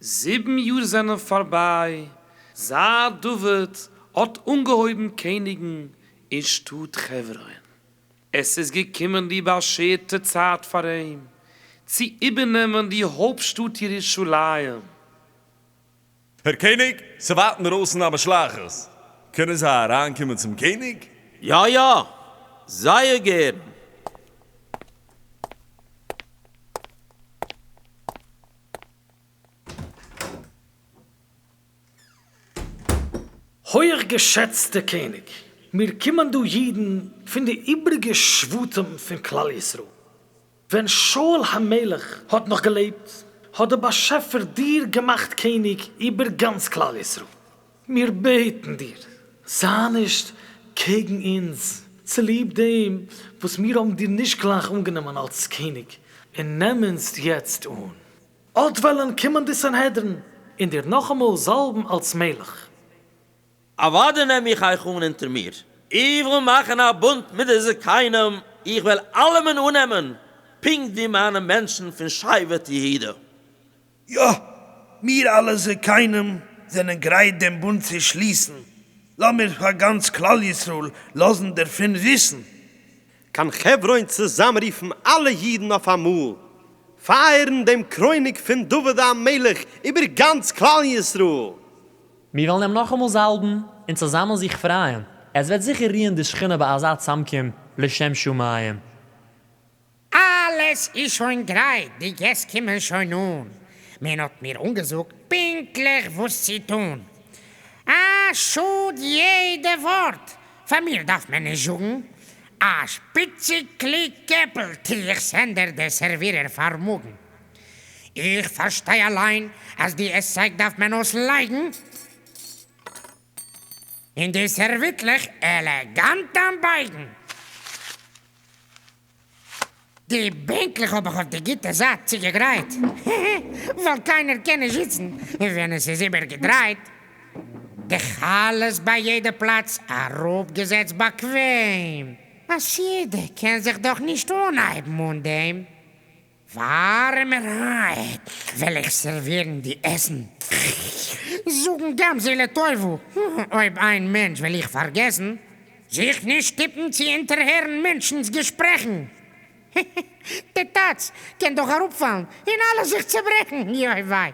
זיבן יאר זענען פארביי זייט דוד האט אנגעהויבן קעניגן אין שטאט חברון. עס איז געקומען די באשערטע צייט פאר אים צו איבערנעמען די הויפטשטאט ירושלים. הער קעניג, ס'ווארט אינדרויסן א משלחת. קענען זיי אריינקומען צום קעניג? יא יא, זייער גערן. הויכגעשעצטע קעניג, מיר קומען דא אידן פון די איבריגע שבטים פון כלל ישראל. ווען שאול המלך האט נאך געלעבט, האט דער באשעפער דיר געמאכט קעניג איבער גאנץ כלל ישראל. מיר בעטן דיר, זיי נישט קעגן אונז, צוליב דעם וואס מיר האבן דיר נישט גלייך אנגענומען אלס קעניג, און נעם אונז יעצט אן. אט וועלן קומען די סנהדרין און דיר נאכאמאל זאלבן אלס מלך. אוודאי נעם איך אייך אן אונטער מיר. איך וועל מאכן א בונד מיט די זקנים, איך וועל אלעמען אננעמען, פונקט ווי מיינע מענטשן פון שבט יהודה. יא, מיר אלע זקנים זענען גרייט דעם בונד צו שליסן, לאמיר פאר גאנץ כלל ישראל לאזן דערפון וויסן. קיין חברון צוזאמרופן אלע אידן אויף אמאל, פייערן דעם קרוינונג פון דוד המלך איבער גאנץ כלל ישראל. מיר וועלן אים נאכאמאל זאלבן און צוזאמען זיך פרייען, עס וועט זיכער רוען די שכינה ביי אזא צאמקום לשם שמים. אלעס איז שוין גרייט, די געסט קומען שוין אן, מען האט מיר אנגעזאגט פונקטליך וואס צו טון, א שאד יעדע ווארט, פאר מיר דארף מען נישט זאגן, א שפיציג קלוג קעפל טו איך סענדער דער סערווירער פארמאגן, איך פארשטיי אליין אז די עסצייג דארף מען אויסלייגן, און די סערוויטלעך עלעגאנט איינבייגן. די בענקלעך האב איך אויף די גוטע זייט צוגעגרייט, ווייל קיינער קען נישט זיצן ווען עס איז איבערגעדרייט. די חלות ביי יעדע פלאץ אראפגעזעצט באקוועם, א סעודה קען זיך דאך נישט אנהייבן אן דעם. ווארעמערהייט וועל איך סערווירן די עסן, זאגן גם זו לטובה, אויב איין מענטש וועל איך פארגעסן, זיך נישט שטופן צו אונטערהערן מענטשנ'ס געשפרעכן, די טאץ קען דאך אראפפאלן און אלעס זיך צוברעכן, יוי וויי.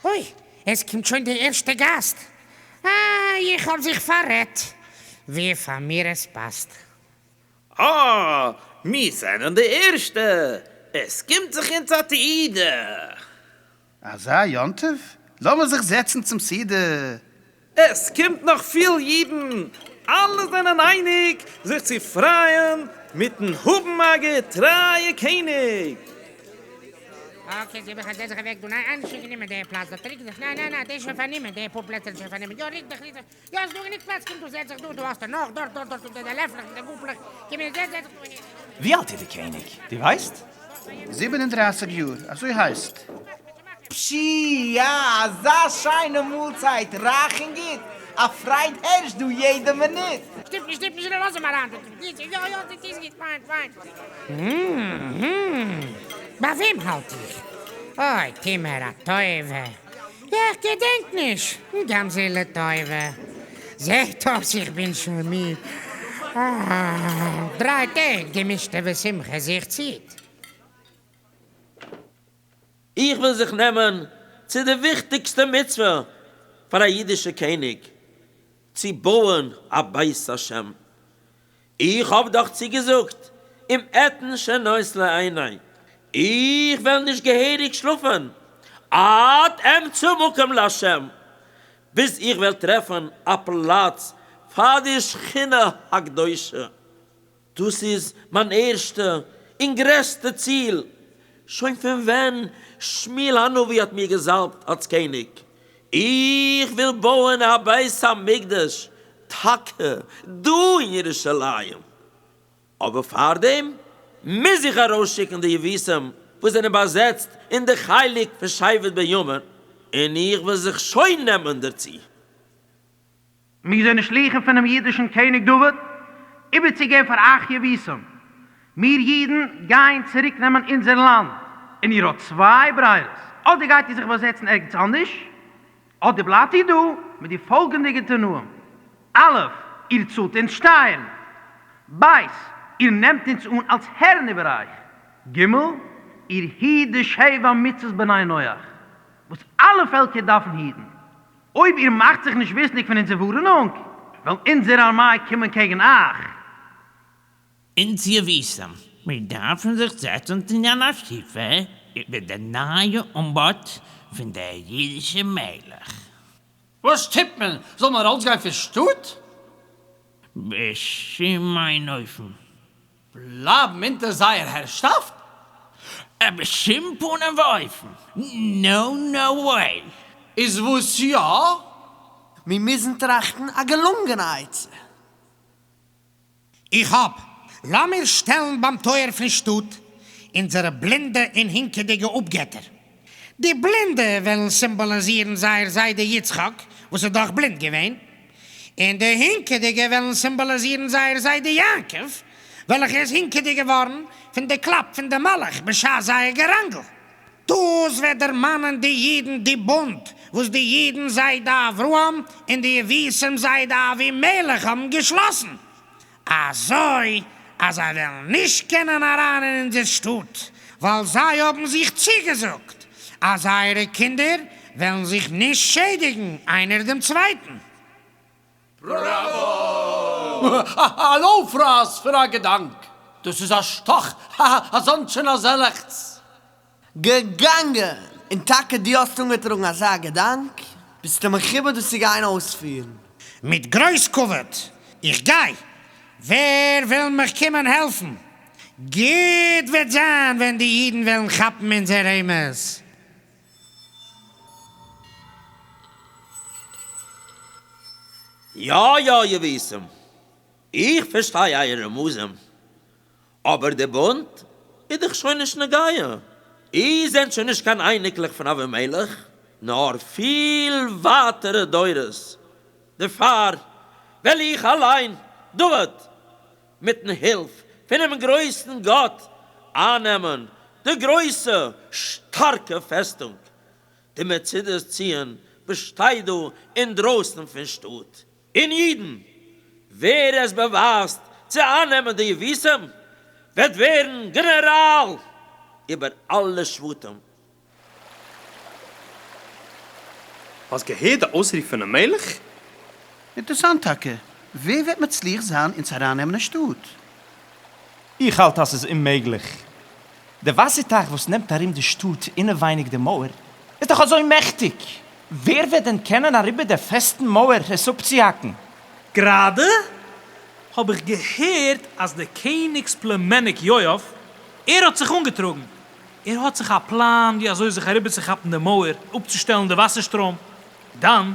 אוי, עס קומט שוין די ערשטע גאסט, אה, איך האב זיך פאררעדט, ווי פאר מיר עס פאסט. אה! מיר זענען די ערשטע! עס קומט זיך אונז א סעודה! אזא יום טוב? לאמיר זיך זעצן צום סעודה! עס קומט נאך פיל אידן, אלע זענען אייניג זיך צו פרייען מיטן האבן א געטרייע קעניג! אקעי זיבן כ'זעץ זיך אוועק דא ניין איינער שוין גענומען די פלאץ דארט ריק זיך ניין ניין ניין דעי שוין פארנומען די פאר פלעצער איז שוין פארנומען יא ריק דיך ריק דיך יא ס'דא גענוג פלאץ קום דא זעץ זיך דא דא האסטו נאך דארט דארט דארט אונטער די לעפלעך מיט די גאפלעך קום און זעץ זעץ זיך דא אהער. ווי אלט איז די קעניג? דו ווייסט? 37 יאר, אזוי הייסט. פשי יא, אזא שיינע מאלצייט, רייך און גוט, א פרייד הערשט דא יעדע מינוט. שטופ נישט שטופ נישט לאז אים אריין דא יא יא ס'איז גוט פיין פיין. ביי וועם האלט איך? אוי טו מיר א טובה. איך געדענק נישט, גם זו לטובה. זעהט אויס איך בין שוין מיד. אה, דריי טעג די משתה ושמחה זיך ציט. איך וויל זיך נעמען צו די וויכטיגסטע מצוה פאר א אידישע קעניג, צו בויען א בית השם. איך האב דאך צוגעזאגט אם אתן שנות לעיני, איך וועל נישט געהעריג שלאפן עד אמצא מקום לה', ביז איך וועל טרעפן א פלאץ פאר די שכינה הקדושה. דאס איז מיין ערשטע און גרעסטע ציל, שוין פון ווען שמואל הנביא האט מיר געזאלבט אלס קעניג, איך וויל בויען א בית המקדש טאקע דא אין ירושלים, אבער פארדעם מוז איך ארויסשיקן די יבוסים וואס זענען באזעצט אין די חלק פון שבט בנימין, און איך וועל זיך שוין נעמען דערצו. מיר זענען שלוחים פונעם אידישן קעניג דוד, איבערצוגעבן פאר אייך יבוסים. מיר אידן גייען צוריקנעמען אונזער לאנד. און איר האט צוויי ברירות, אדער גייט איר זיך באזעצן ערגעץ אנדערש, אדער בלייבט איר דא מיט די פאלגענדיגע תנאים, א', איר צאלט אונז שטייערן. ב', איר נעמט אונז אן אלס הערן איבער אייך. ג', איר היט די שבע מצוות בני נח, וואס אלע פעלקער דארפן היטן. אויב איר מאכט זיך נישט וויסנדיג פון אונזער ווארענונג, וועלן אונזער ארמיי קומען קעגן אייך. אונז יבוסים, מיר דארפן זיך זעצן צו אן אסיפה איבער די נייע אנבאט פון דער אידישע מלך. וואס טוט מען? זאל מען ארויסגיין פון שטאט? בשום אין אופן. בלייבן אונטער זייער הערשאפט? בשום פנים ואופן! נאו נאו וועי! איז וואס יא? מיר מוזן טראכטן א געלונגענע עצה. איך האב! לאמיר שטעלן ביים טויער פון שטאט אונזערע בלינדע און הינקעדיגע אפגעטער. די בלינדע וועלן סימבאליזירן זייער זיידע יצחק וואס איז דאך בלינד געווען, און די הינקעדיגע וועלן סימבאליזירן זייער זיידע יעקב וועלכער איז הינקעדיג געווארן פון די קלאפ פון די מלאך בשעת זייער געראנגל. דאס וועט דערמאנען די אידן די בונד וואס די אידן זיידע אברהם און די יבוסים זיידע אבימלך האבן געשלאסן, אזוי אז זיי וועלן נישט קענען אריין אין אונזער שטאט, ווייל זיי האבן זיך צוגעזאגט אז זייערע קינדער וועלן זיך נישט שעדיגן איינער דעם צווייטן. בראווא! אן אויפרייס פון א געדאנק! דאס איז א שטאך אזאנס און אזעלעכץ! געגאנגען! און טאקע דו האסט אנגעטראגן אזא געדאנק? ביסטו מכובד דאס צו גיין אויספירן. מיט גרויס כבוד! איך גיי! ווער וויל מיך קומען העלפן? גוט וועט זיין ווען די אידן וועלן כאפן אונזער רמז. יא יא יבוסים, איך פארשטיי אייערע רמזים, אבער די בונד איז דאך שוין נישט נוגע, איר זענט שוין נישט קיין אייניקלעך פון אבימלך, נאר פיל ווייטערע דורות, דערפאר וועל איך אליין, דוד, מיטן הילף פונעם גרויסן גאט אייננעמען די גרויסע שטארקע פעסטונג, די מצודת ציון וואס שטייט דא אינדרויסן פון שטאט. און אידן, ווער עס באווייזט צו אייננעמען די יבוסים וועט ווערן גענעראל איבער אלע שבטים. האסט געהערט די אויסרוף פונעם מלך? אינטערסאנט טאקע, ווער וועט מצליח זיין אונז ארייננעמען אין שטאט? איך האלט אז ס'איז אוממעגליך. די וואסער טייך וואס נעמט ארום די שטאט אינעווייניג די מויער איז דאך אזוי מעכטיג, ווער וועט דען קענען אריבער די פעסטן מויער עס אפצוהאקן? גראדע האב איך געהערט אז די קעניג'ס פלומעניק יואב, ער האט זיך אנגעטראגן, ער האט זיך א פלאן ווי אזוי זיך אריבערצוכאפן די מויער אפצושטעלן די וואסער שטראם, דאן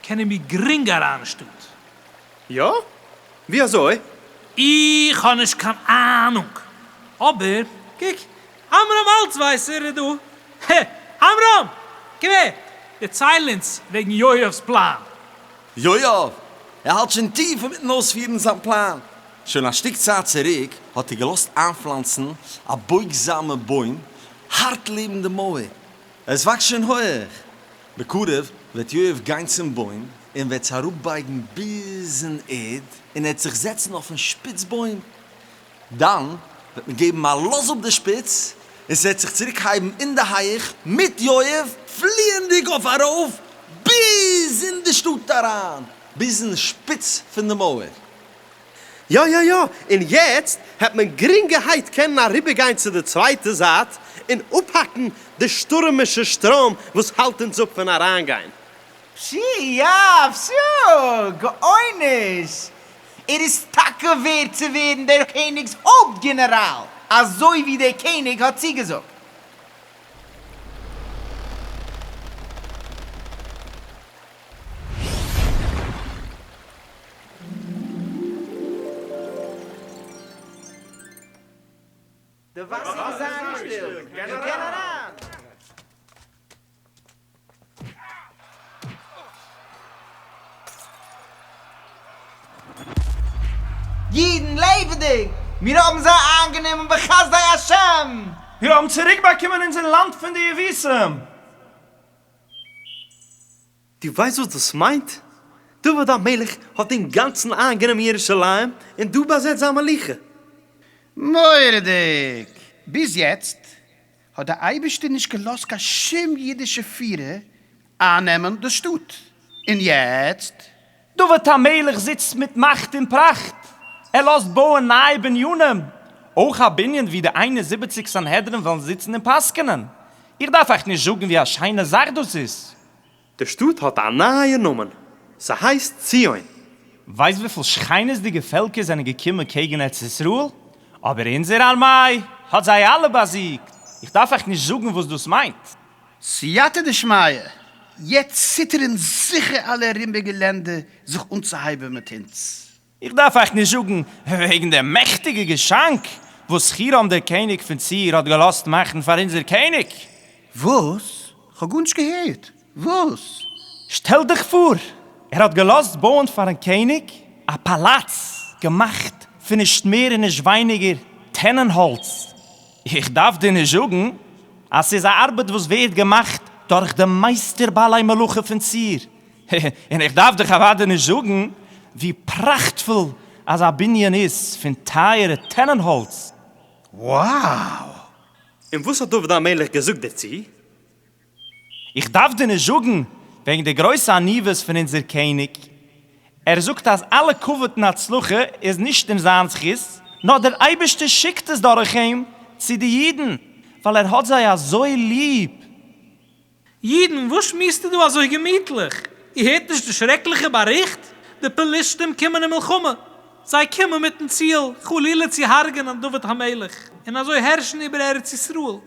קענען מיר גרינג אריין אין שטאט. יא? ווי אזוי? איך האב נישט קיין אהנונג, אבער קוק, עמרם אלצווייסער איז דא. הע, עמרם! קום הער, דערצייל אונז וועגן יואב'ס פלאן. יואב! ער האלט שוין טיף אינמיטן אויספירן זיין פלאן. שוין א שטיק צייט צוריק האט ער געלאזט איינפלאנצן א בויגזאמע בוים הארט לעבן די מויער. עס וואקסט שוין הויעך. בקרוב וועט יואב גיין צום בוים און וועט עס אראפבייגן ביזן ערד און ער וועט זיך זעצן אויפן שפיץ בוים. דאן וועט מען געבן א לאז אפ די שפיץ און ס'וועט זיך צוריק הייבן אין די הייך מיט יואב פליענדיג אויף ארויף ביז אין די שטאט אריין, ביזן שפיץ פון די מויער. יא יא יא, און יעצט העט מען גרינגערהייט קענען אריבערגיין צו די צווייטע זייט און אפהאקן די שטורעמישע שטראם וואס האלט אונז אפ פון אריינגיין. פשי יא פשו! גאוניש! ער איז טאקע ווערד צו ווערן דער קעניג'ס הויפט גענעראל, אזוי ווי דער קעניג האט צוגעזאגט. די וואסער איז איינגעשטילט, מען קען אריין. אידן לעבעדיג! מיר האבן זיי איינגענומען בחסדי השם! מיר האבן צוריקבאקומען אונזער לאנד פון די יבוסים! דו ווייסט וואס דאס מיינט? דוד המלך האט אינגאנצן איינגענומען ירושלים און דא באזעצט זיין מלוכה. מורא'דיג! ביז יעצט האט דער אייבערשטער נישט געלאזט קיין שום אידישע פירער אייננעמען די שטאט, און יעצט? דוד המלך זיצט מיט מאכט און פראכט, ער לאזט בויען נייע בנינים, אויך א בנין וואו די 71 סנהדרין וועלן זיצן און פסק'נען. איך דארף אייך נישט זאגן ווי א שיינע זאך דאס איז. די שטאט האט א נייע נאמען, ס'הייסט ציון. ווייסט וויפיל שכינות'דיגע פעלקער זענען געקומען קעגן ארץ ישראל? אבער אונזער ארמיי האט זיי אלע באזיגט. איך דארף אייך נישט זאגן וואס דאס מיינט. סייעתא דשמיא, יעצט ציטערן זיכער אלע ארומיגע לענדער זיך אנצוהייבן מיט אונז. איך דארף אייך נישט זאגן וועגן די מעכטיגע געשאנק וואס חירם דער קעניג פון צור האט געלאזט מאכן פאר אונזער קעניג. וואס? כ'האב גארנישט געהערט. וואס? שטעל דיך פאר, ער האט געלאזט בויען פארן קעניג א פאלאץ געמאכט פון נישט מער און נישט ווייניגער טענענהאלץ. איך דארף דיר נישט זאגן אז ס'איז א ארבעט וואס ווערט געמאכט דורך די מייסטער בעלי מלאכה פון צור, און איך דארף דיך אוודאי נישט זאגן ווי פראכטפול אזא בנין איז פון טייערע טענענהאלץ. Wow! און וואס האט דוד המלך געזאגט דערצו? איך דארף דיר נישט זאגן וועגן די גרויסע עניוות פון אונזער קעניג. ער זאגט אז אלע כבוד און הצלחה איז נישט אין זיין זכות, נאר דער אייבערשטער שיקט עס דורך אים צו די אידן, ווייל ער האט זיי אזוי ליב. אידן, וואס שמועסט איר דא אזוי געמיטליך? איר הערט נישט די שרעקליכע באריכט? די פלישתים קומען אין מלחמה! זיי קומען מיטן ציל חלילה צו הרג'נען דוד המלך און אזוי הערשן איבער ארץ ישראל.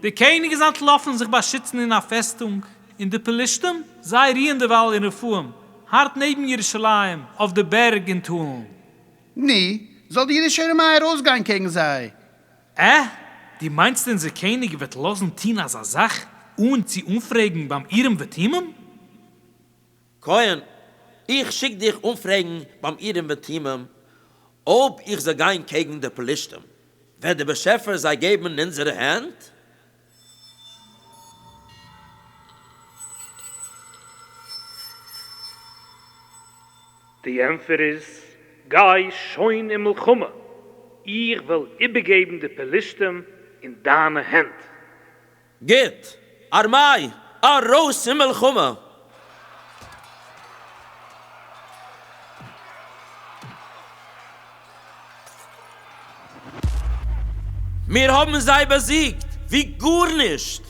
דער קעניג איז אנטלאפן זיך באשיצן אין א פעסטונג, און די פלישתים? זיי רוען דערווייל אין רפאים, הארט נעבן ירושלים, אויף די בערג און טאלן. נו, זאל די אידישע ארמיי ארויסגיין קעגן זיי! עה? דו מיינסט אונזער קעניג וועט לאזן טון אזא זאך אן צו אנפרעגן ביים אורים ותומים? כהן, איך שיק דיך אנפרעגן ביים אורים ותומים אויב איך זאל גיין קעגן די פלישתים, וועט דער באשעפער זיי געבן אין אונזערע הענט? די ענטפער איז, גיי שוין אין מלחמה, איך וועל איבערגעבן די פלישתים אין דיינע הענט. גוט, ארמיי, ארויס אין מלחמה! מיר האבן זיי באזיגט ווי גארנישט!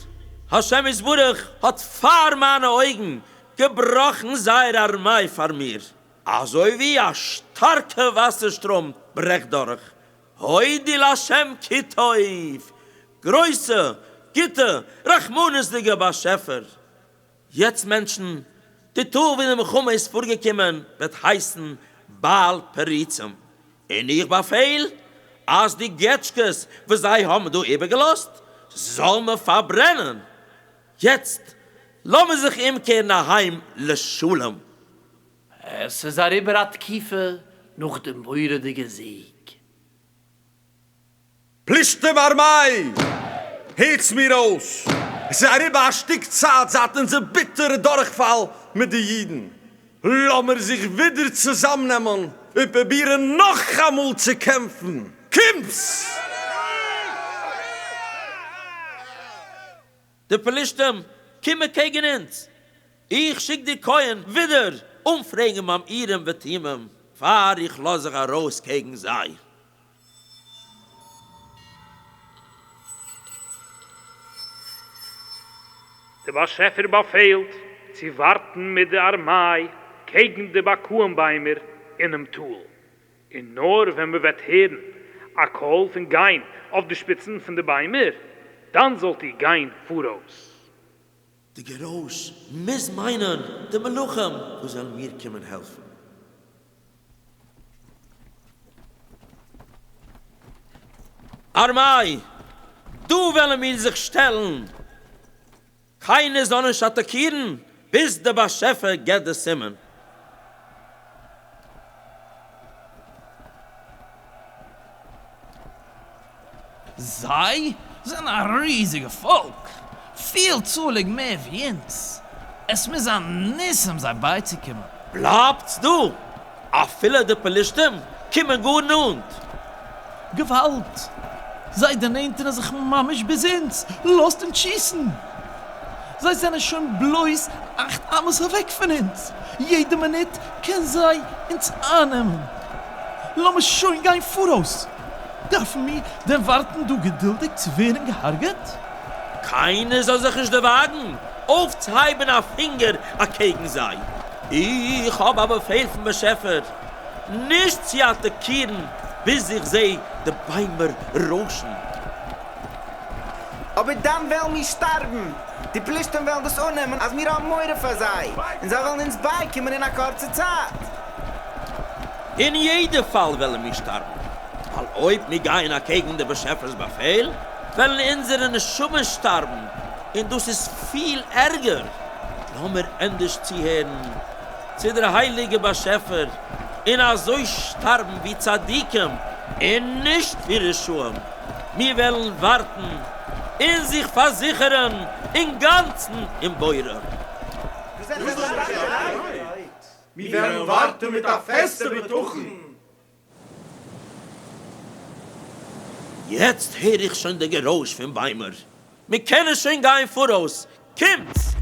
השם יתברך האט פאר מיינע אויגן געבראכן זייער ארמיי פאר מיר, אזוי ווי א שטארקע וואסער שטראם ברעכט דורך הודו לה' כי טוב, גרויסע, גוטע, רחמנות'דיגע באשעפער. יעצט מענטשן, די טאל וואו די מלחמה איז פארגעקומען וועט הייסן בעל פרצים, און איך באפעל אז די געטשקעס וואס זיי האבן דא איבערגעלאזט זאל מען פארברענען. יעצט לאמיר זיך אומקערן אהיים לשלום. עס איז אריבער א תקופה נאך די מורא'דיגע זיג. פלישתים ארמיי! הערטס מיר אויס! עס איז אריבער א שטיק צייט זייט אונזער ביטערע דורכפאל מיט די אידן. לאמיר זיך ווידער צוזאמנעמען און פרובירן נאכאמאל צו קעמפן. קומטס! די פלישתים קומען קעגן אונז! איך שיק דיר כהן ווידער אנפרעגן ביים אורים ותומים פאר איך לאז זיך ארויס קעגן זיי. דער באשעפער באפעלט צו ווארטן מיט די ארמיי קעגן די בקעים ביימער אינעם טאל, און נאר ווען מען וועט הערן א קול פון גיין אויף די שפיצן פון די ביימער, דאן זאלט איר גיין פאראויס. די גערויש מוז מיינען די מלאכים וואס זאלן מיר קומען העלפן. ארמיי, דא וועלן מיר זיך שטעלן, קיינער זאל נישט אטאקירן ביז דער באשעפער געבט די סימן. זיי זענען א ריזיגע פאלק, פילצאליג מער ווי אונז, עס מוז זיין ניסים זיי בייצוקומען. בלייבטס דא! אפילו די פלישתים קומען גאר נאנט. געוואלד! זיי דערנענטערן זיך ממש ביז אונז, לאזט אונז שיסן! זיי זענען שוין בלויז אכט אמות אוועק פון אונז, יעדע מינוט קען זיי אונז אייננעמען. לאמיר שוין גיין פאראויס! דארפן מיר דען ווארטן דא געדולדיג צו ווערן געהארגעט? קיינער זאל זיך נישט דערוואגן אויפצוהייבן א פינגער אקעגן זיי! איך האב א באפעל פון באשעפער נישט צו אטאקירן ביז איך זע די ביימער רוישן. אבער דאן וועלן מיר שטארבן! די פלישתים וועלן דאס אננעמען אז מיר האבן מורא פאר זיי, און זיי וועלן אונז בייקומען אין א קורצע צייט. אין יעדע פאל וועלן מיר שטארבן, ווייל אויב מיר גייען אקעגן די באשעפער'ס באפעל, וועלן אונזערע נשמות שטארבן, און דאס איז פיל ערגער. לאמיר ענדערש צוהערן צו דער הייליגער באשעפער און אזוי שטארבן ווי צדיקים און נישט ווי רשעים. מיר וועלן ווארטן און זיך פארזיכערן אינגאנצן אין בורא. מיר וועלן ווארטן מיט א פעסטע בטחון. יעצט הער איך שוין די גערויש פון ביימער, מיר קענען שוין גיין פאראויס, קומטס!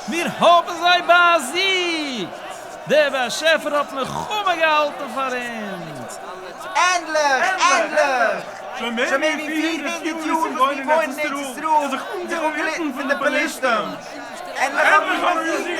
מיר האבן זיי באזיגט! דער באשעפער האט מלחמה געהאלטן פאר אונז! ענדליך! ענדליך! שוין מער ווי 400 יאר וואס מיר וואוינען אין ארץ ישראל און זיך אנגעליטן פון די פלישתים! ענדליך האבן מיר באזיגט!